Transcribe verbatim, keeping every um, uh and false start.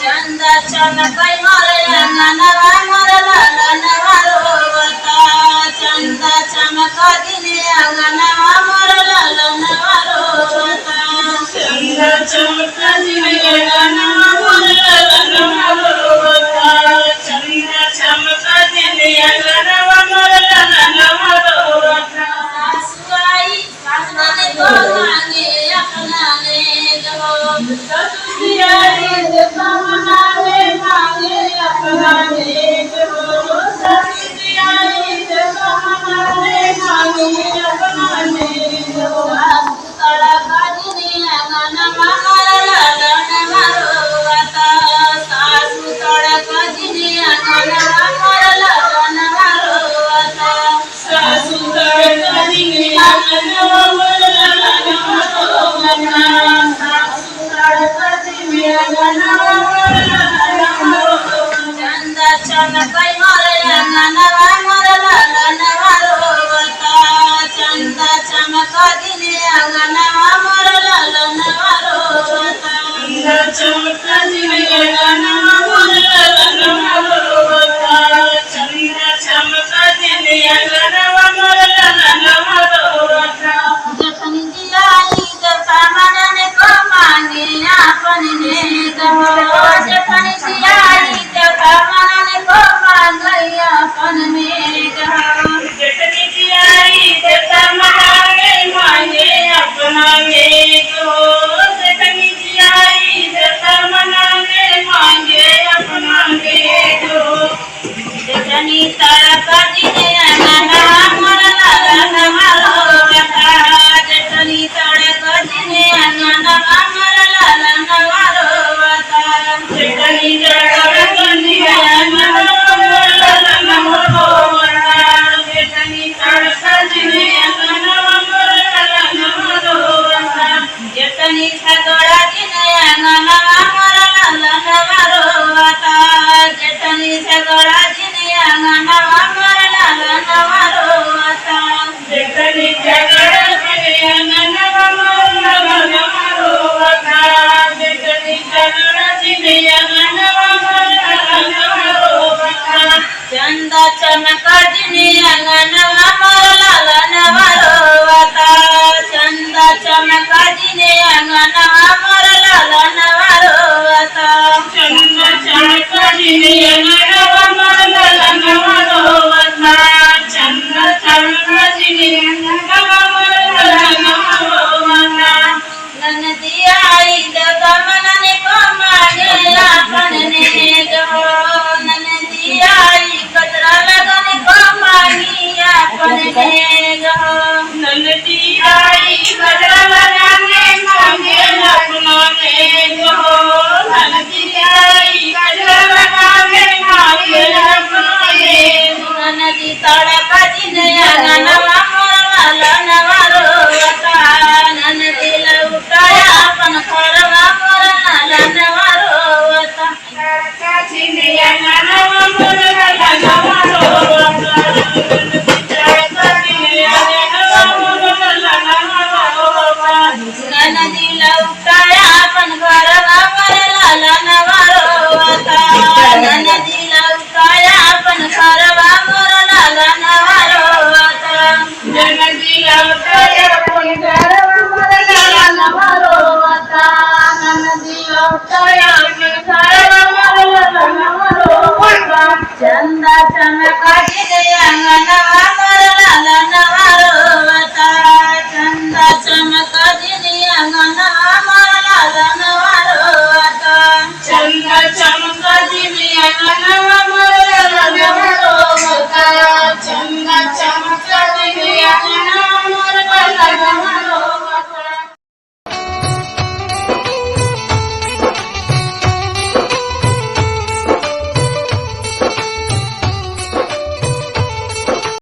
चंदा चमकै मोर अंगनवा मोर ललनवा रोवता। चंदा चमकै दिन अंगनवा मोर ललनवा रोवता। चंदा चमकै दिन अंगनवा मोर ललनवा रोवता। चंदा चमकै दिन अंगनवा मोर ललनवा रोवता। सासु आई सास ननद को मांगे अपना नेग हो। ससुर आई जब मांगे, मांगे अपना नेग हो। ससुर आई जब मांगे, मांगे अपना नेग हो। सासु तड़प दिने अंगनवा मोर ललनवा रोवता। सासु तड़प दिने अंगनवा मोर ललनवा रोवता। सासु तड़प दिने अंगनवा मोर ललनवा रोवता। सासु तड़प दिने अंगनवा मोर ललनवा रोवता। चंदा चमकै मोर अंगनवा मोर ललनवा रोवता। चंदा चमकै दिने अंगनवा मोर ललनवा रोवता। चंदा चमकै दिने अंगनवा मोर ललनवा रोवता। चंदा चमकै दिने अंगनवा मोर ललनवा रोवता। जेठनी जी आई देवता मनन को मांगे आपन नेग हो। जेठनी जी आई देवता मनन को मांगे आपन नेग हो। जेठनी जी आई देवता मनन मांगे अपना नेग हो। जेठनी जी आई देवता मनन मांगे अपना नेग हो। जेठनी तड़प दिने अंगनवा मोर ललनवा रोवता। जेठनी तड़प दिने अंगनवा मोर ललनवा रोवता। जेठनी तड़प दिने अंगनवा मोर ललनवा रोवता। जेठनी तड़प दिने अंगनवा मोर ललनवा रोवता। जेठनी झगड़ा दिने अंगनवा मोर ललनवा रोवता। जेठनी झगड़ा दिने अंगनवा मोर ललनवा रोवता। जेठनी झगड़ा दिने अंगनवा मोर ललनवा रोवता। जेठनी झगड़ा दिने अंगनवा मोर ललनवा रोवता। चंदा चमकै दिने अंगनवा मोर ललनवा रोवता। चंदा चमकै दिने अंगनवा मोर ललनवा रोवता। चंदा चमकै दिने अंगनवा मोर ललनवा रोवता। चंदा चमकै दिने अंगनवा मोर ललनवा रोवता। ननदी आई देवता मनन को मांगे आपन नेग हो। ननदी आई कजरा लगन को मांगी आपन नेग हो। ननदी आई कजरा लगन मांगे अपना नेग हो। ननदी आई कजरा लगन मांगे अपना नेग हो। ननदी तड़प दिने अंगनवा मोर ललनवा रोवता। ननदी लौटा आपन घरवा मोर ललनवा रोवता। तड़प दिने अंगनवा मोर ललनवा रोवता। ननदी तड़प दिने अंगनवा मोर ललनवा रोवता। ननदी लौटा आपन घरवा मोर ललनवा रोवता। ननदी लौटा आपन घरवा मोर ललनवा रोवता। ननदी लौटा आपन घरवा मोर ललनवा रोवता। ननदी लौटा आपन घरवा मोर ललनवा रोवता। चंदा चमकै दिने अंगनवा